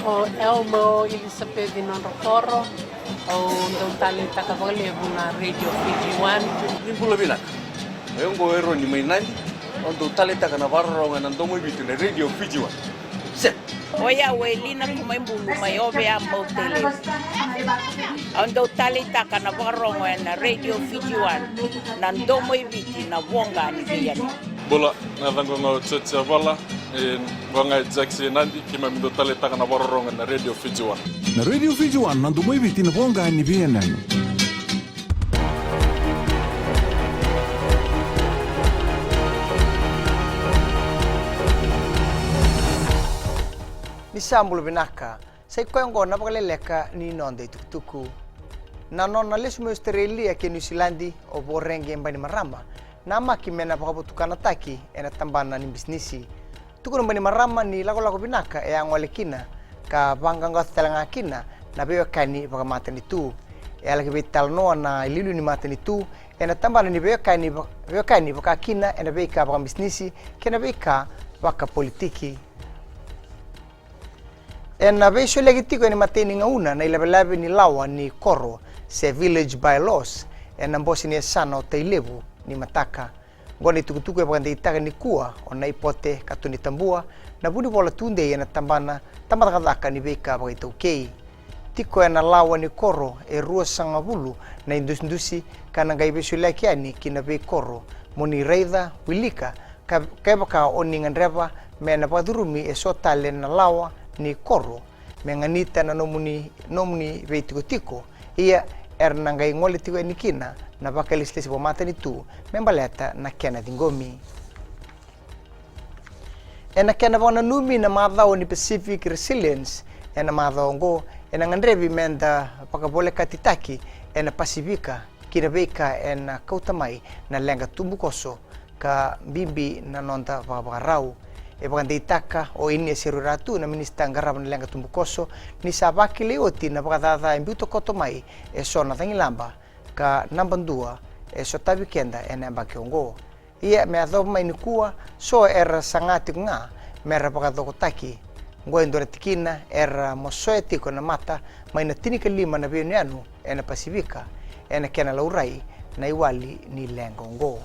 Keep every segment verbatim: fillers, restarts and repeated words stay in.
O Elmo Elisapeci Nodrokoro, au dau taleitaka vakalevu na Radio Fiji One. Ni bula vinaka. O yau oqo o Eroni mai Nadi, au dau taleitaka na vakarorogo ena domo i Viti na Radio Fiji One. Set. O yau o Elina Kumaibulu mai Ovea, Mautele. Au dau taleitaka na vakarorogo ena Radio Fiji One, na domo i Viti, na voqa ni veiyanuyanu. Bula, na yacaqu ga o George Yavala, e, qo ga e Jackson Nadi, keimami dau taleitaka na vakarorogo ena Radio Fiji One. Na Radio Fiji One, na domo i Viti, na voqa ni veiyanuyanu. Ni sa bula vinaka. Sa i koya oqo na vakaleleka ni noda itukutuku. Na nona lesu mai Ositerelia kei Niusiladi o Voreqe Bainimarama, namaki me na vakavotukanataki ena tabana ni bisinisi. Tukuna o Bainimarama ni lakolako vinaka e a gole kina ka vaqaqaco tale ga kina na veiwekani vakamatanitu. E a laki veitalanoa na iliuliu ni matanitu ena tabana ni veiwekani va-, veiwekani vaka kina ena veika vakabisinisi kei na veika vakapolitiki. Ena veisoliyaki tiko ena imatai ni gauna na ilavelave ni lawa ni koro se village bylaws ena bose ni yasana o Tailevu nimataka. Oqo na itukutuku e vakadeitaka nikua o Naipote Katunitabua, na vunivola tudei ena tabana, tabacakacaka ni veika vakaitaukei. Tiko ena lawa ni koro e ruasagavulu na idusidusi ka na qai veisoliyaki yani ki na veikoro mo ni raica, wilika, ka, kevaka o ni gadreva me na vakacurumi eso tale na lawa ni koro me ganita na nomuni, nomuni veitikotiko. Ia era na qai gole tiko yani kina na vakailesilesi vakamatanitu me baleta na kena ciqomi. Ena kena vakananumi na macawa ni Pacific Resilience ena macawa oqo, ena gadrevi me da vakavolekatitaki ena Pasifika ki na veika ena kauta mai na leqa tubukoso ka bibi na noda vakavakarau. E vakadeitaka o Inia Seruiratu na minisita qarava na leqa tubukoso ni sa vakilai oti na vakacaca e biuta koto mai eso na cagilaba ka naba dua e sotavi keda ena yabaki oqo. Ia me yacova mai nikua, so era saga tiko ga me ra vakacokotaki. Oqo e dua na tikina era mosoya tiko na mata mai na tinikalima na veiyanuyanu ena Pasifika ena kena laurai na iwali ni leqa oqo.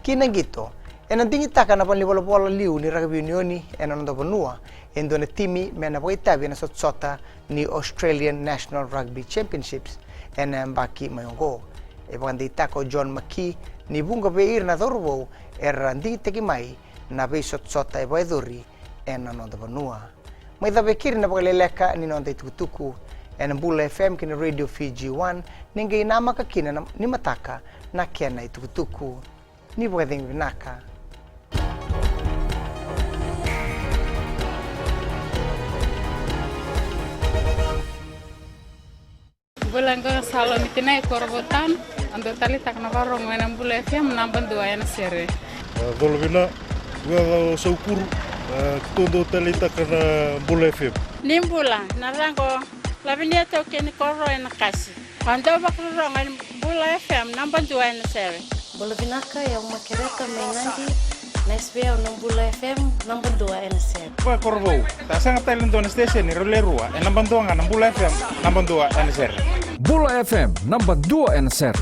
Ki na qito, ena digitaka na valenivolavola liu ni rakavi unioni ena noda vanua e dua na timi me na vakaitavi ena sotasota ni Australian National Rugby Championships ena yabaki mai oqo. E vakadeitaka o John McKee ni vuqa vei ira na cauravou era digitaki mai na veisotasota e vakayacori ena noda vanua. Mai cava e keri na vakaleleka ni noda itukutuku ena Bula F M kei na Radio Fiji One, ni qai namaka kina na, nimataka na kena itukutuku. Ni vakacegu vinaka. Bula, qo na Salomi Tinai, Korovou Town. Au dau taleitaka na vakarorogo ena Bula F M, naba dua ena sere. E, colo vina, qo o Saukuru, e, keitou dau taleitaka na Bula F M. Ni bula, na yacaqu o Lavinia Taukei ni Koro ena Kasi. Au dau vakarorogo ena Bula F M, naba dua ena sere. Bula vinaka, o yau Makereta mai Nadi, na S V O na Bula F M, naba dua ena sere. Koya Korovou, sa sega tale e dua na station, rau le rua, e naba dua ga na Bula F M, naba dua ena sere. Bula F M, naba dua ena sere.